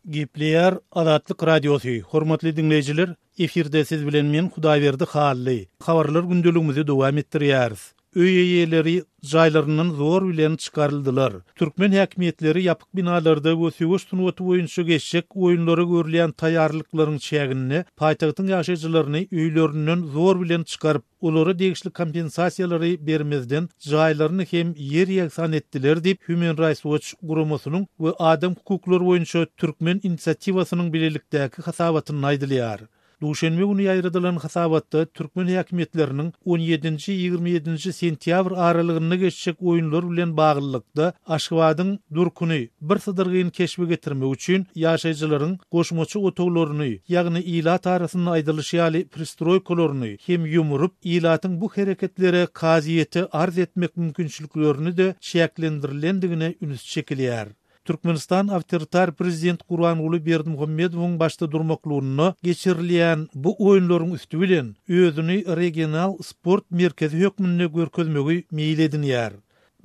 Gepleýär Azatlyk Radiosy, Hormatly diňleýjiler, efirde siz bilen men Hudaýberdi Hally. Habarlar gündeligimizi dowam etdirýäris. Öý eýeleri jaýlaryndan zor bilen çykaryldylar. Türkmen häkimiýetleri ýapyk binalarda we söweş sungaty boýunça geçjek oýunlara görülýän taýýarlyklaryň çäginde paýtagtyň ýaşaýjylaryny öýlerinden zor bilen çykaryp, olara degişli kompensasiýalary bermezden jaýlaryny hem ýer-ýegsan etdiler diýip, Human Rights Watch guramasynyň we Adam hukuklary boýunça Türkmen inisiatiwasynyň bilelikdäki hasabatynda aýdylýar. Duşenbe güni ýaýradylan hasabatda türkmen häkimiýetleriniň on ýedinji, 27 nji sentýabr aralygynda geçjek oýunlar bilen baglylykda Aşgabadyň durkuny birsydyrgyn keşbe getirmek üçin ýaşaýjylaryň goşmaça otaglaryny, ýagny ilat arasynda aýdylyşy ýaly pristroýkalaryny hem ýumuryp, ilatyň bu hereketlere kazyýete arz etmek mümkinçiliklerini-de çäklendirilendigine üns çekilýär. Türkmenistan awtoritar prezident Gurbanguly Berdimuhamedowyň başda durmaklygynda geçirilýän bu oýunlaryň üsti bilen özüni regional sport merkezi hökmünde görkezmegi meýil edinýär.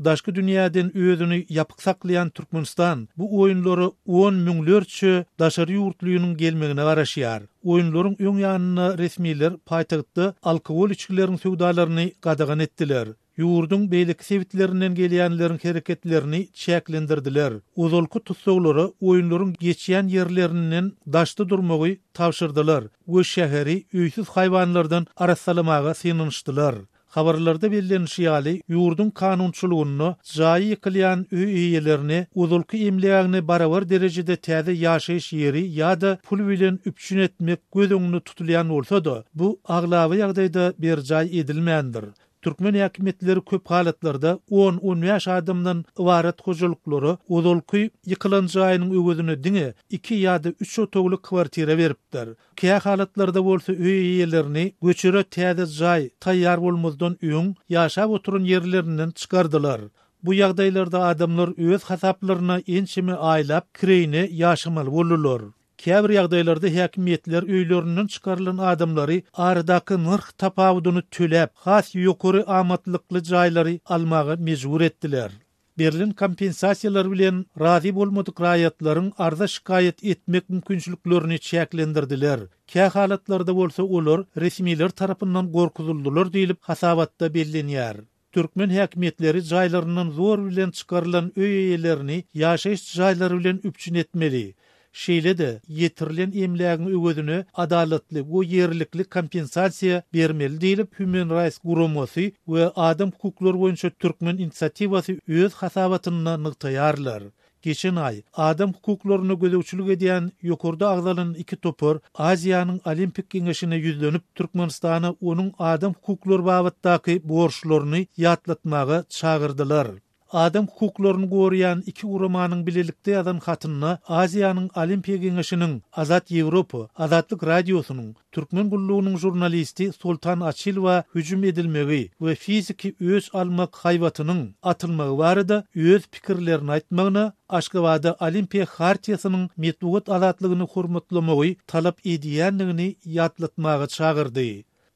Daşky dünýäden özüni ýapyk saklaýan Türkmenistan bu oýunlara on müňlerçe daşary ýurtlynyň gelmegine garaşýar. Oýunlaryň öň ýanynda resmiler paýtagtda alkogol içgileriň söwdalaryny gadagan etdiler. Ýurduň beýleki sebitlerinden gelýänleriň hereketlerini çäklendirdiler. Ozalky tussaglara oýunlaryň geçýän ýerlerinden daşda durmagy tabşyrdylar we şäheri öýsüz haýwanlardan arassalamaga synanyşdylar. Habarlarda bellenişi ýaly, ýurduň kanunçylygynda jaýy ýykylýan öý eýelerine ozalky emlägine barabar derejede täze ýaşaýyş ýeri ýa-da pul bilen üpjün etmek göz öňünde tutulýan bolsa-da, bu aglaba ýagdaýda berjaý edilmändir. Türkmen häkimiýetleri köp halatlarda on-on bäş adamdan ybarat hojalyklara ozalky ýykylan jaýynyň öwezine diňe iki ýa-da üç otagly kwartira beripdir. Kähalatlarda bolsa öý eýelerini göçere täze jaý taýýar bolmazdan öň ýaşap oturan ýerlerinden çykardylar. Bu ýagdaýlarda adamlar öz hasaplaryna ençeme aýlap kireýine ýaşamaly boldular. Käbir ýagdaýlarda häkimiýetler öýlerinden çykarylan adamlary aradaky nyrh tapawudyny töläp, has ýokary amatlykly jaýlary almaga mejbur etdiler. Berlen kompensasiýalar bilen razy bolmadyk raýatlaryň arza-şikaýat etmek mümkinçiliklerini çäklendirdiler, kähalatlarda bolsa olar resmiler tarapyndan gorkuzyldylar diýlip, hasabatda bellenýär. Türkmen häkimiýetleri jaýlaryndan zor bilen çykarylan öý eýelerini ýaşaýyş jaýlary bilen üpjün etmeli. Şeýle-de, ýetirilen emlägiň öwezine adalatly we ýerlikli kompensasiýa bermeli diýlip, Human Rights guramasy we adam hukuklary boýunça Türkmen inisiatiwasy öz hasabatynda nygtaýarlar. Geçen aý, adam hukuklaryna gözegçilik edýän ýokarda agzalan iki topar Aziýanyň Olimpik geňeşine ýüzlenip, Türkmenistana onuň adam hukuklary babatdaky borçlaryny ýatlatmaga çagyrdylar. Adam hukuklaryny goraýan iki guramanyň bilelikde ýazan hatynda Aziýanyň Olimpiýa Geňeşiniň, Azat Ýewropa, Azatlyk Radiosynyň, Türkmen gullugynyň žurnalisti Soltan Açylowa hüjüm edilmegi we fiziki öç almak haýbatynyň atylmagy barada öz pikirlerini aýtmagyna Aşgabada Olimpiýa Hartiýasynyň metbugat azatlygyny hormatlamagy talap edýändigini ýatlatmaga çagyrdy.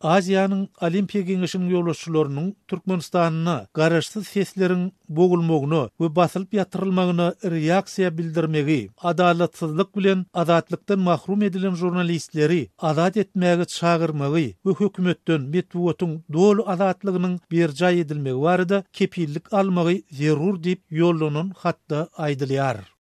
Aziýanyň Olimpiýa Geňeşiniň ýolbaşçylarynyň Türkmenistanda garaşsyz sesleriň bogulmagyna we basylyp ýatyrylmagyna reaksiýa bildirmegi, adalatsyzlyk bilen azatlykdan mahrum edilen žurnalistleri azat etmäge çagyrmagy we hökümetden metbugatyň doly azatlygynyň berjaý edilmegi barada kepillik almagy zerur diýip ýollanan hatda aýdylýar.